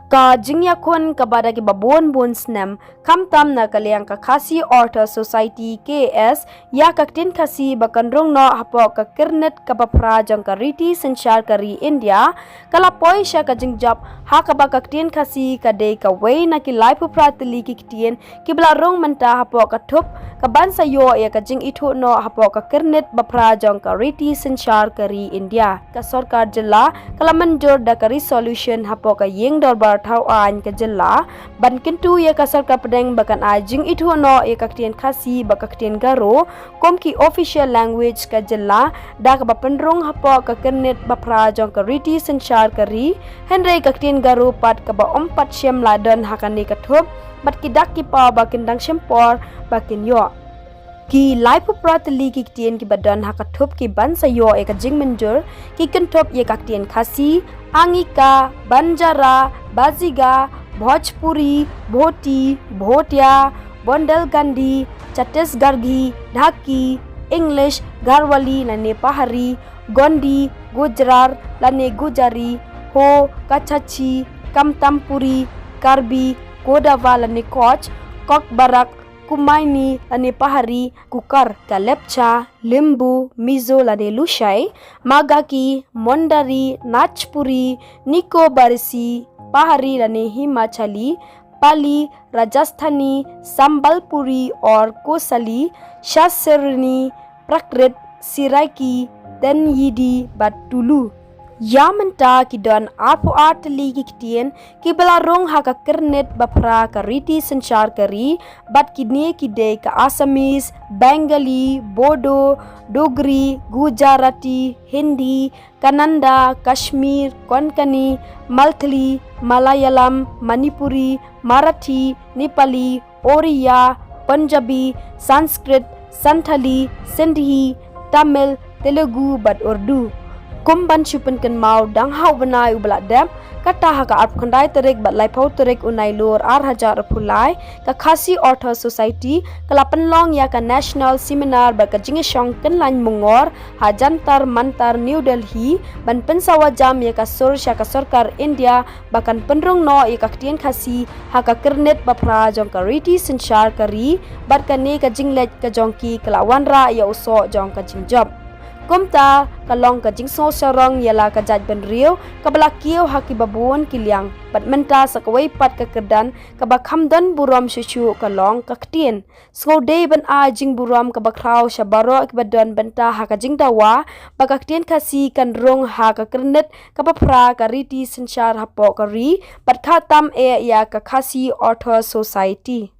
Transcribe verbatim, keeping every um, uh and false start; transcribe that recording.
Ka jingïakhun kaba da kiba bun bun snem, khamtam na ka liang ka Khasi Author Society, K A S, ïa ka ktien Khasi ba kan rung noh hapoh ka kyrnit kaba phra jong ka riti synshar ka ri India, ka la poi sha ka jingjop ha kaba ka ktien Khasi ka dei kawei na ki laiphew phra tylli ki ktien kiba la rung mynta hapoh ka thup, kaban sa ïoh ïa ka jingithuh noh hapoh ka kyrnit ba phra jong ka riti synshar ka ri India. Ka sorkar jylla ka la mynjur da ka resolution hapoh ka ïing dorbar thaw aiñ ka jylla ban kyntu ïa ka sorkar pdeng ba kan ai jingithuh noh ïa ka ktien Khasi bad ka ktien Garo kum ki official language ka jylla, da kaba pynrung hapoh ka kyrnit ba phra jong ka riti synshar ka ri. Hynrei ka ktien Garo pat kaba ym pat shym la don ha kane ka thup, bad ki dak ki paw ba kin dang shim por ba kin ïoh. Ki laiphew phra tylli ki ktien kiba don ha ka thup kiban sa ïoh ïa ka jingmynjur ki kynthup ïa ka ktien Khasi, Angika, Banjara, Baziga, Bhojpuri, Bhoti, Bhotia, Bundelkhandi, Chhattisgarhi, Dhaki, English, Garhwali lane Pahari, Gondi, Gujrar lane Gujari, Ho, Kachhachi, Kamtampuri, Karbi, Kodava lane Koch, Kokbarak, Kumaini lane Pahari, Kukar, ka Lepcha, Limbu, Mizo lane Lushai, Magaki, Mondari, Nachpuri, Nicobarese, Pahari lane Himachali, Pali, Rajasthani, Sambalpuri or Kosali, Shasruni, Prakrit, Seraiki, Tenyidi bad Tulu. Ïa mynta ki don arphew ar tylli ki ktien kiba la rung ha ka kyrnit ba phra ka riti synshar ka ri, bad kine ki dei ka Assamese, Bengali, Bodo, Dogri, Gujarati, Hindi, Kannada, Kashmiri, Konkani, Maithili, Malayalam, Manipuri, Marathi, Nepali, Oriya, Punjabi, Sanskrit, Santhali, Sindhi, Tamil, Telugu bad Urdu. Kum ban shu pynkynmaw, dang ha u bnai uba la dep, kata ha ka arphew khyndai tarik bad laiphew tarik u Nailur ar hajar arphew lai, ka Khasi Author Society ka la pynlong ïa ka National Seminar bad ka jingïashong kynlaiñ mungor ha Jantar Mantar, New Delhi, ban pynsawa jam ïa ka sur sha ka sorkar India ba kan pynrung noh ïa ka ktien Khasi ha ka kyrnit ba phra jong ka riti synshar ka ri, bad kane ka jingleit ka jong ki ka la wanrah ïa u soh jong ka jingjop. Kumta ka long ka jingsngewsarong ïa la ka jaitbynriew kaba la kiew ha kiba bun ki liang, bad mynta sa kawei pat ka kyrdan kaba kham don burom shuh shuh ka long ka ktien. Sngewdei ban ai jingburom kaba khraw sha baroh kiba don bynta ha ka jingdawa ba ka ktien Khasi kan rung ha ka kyrnit kaba phra ka riti synshar hapoh ka ri, bad khamtam eh ïa ka Khasi Author Society.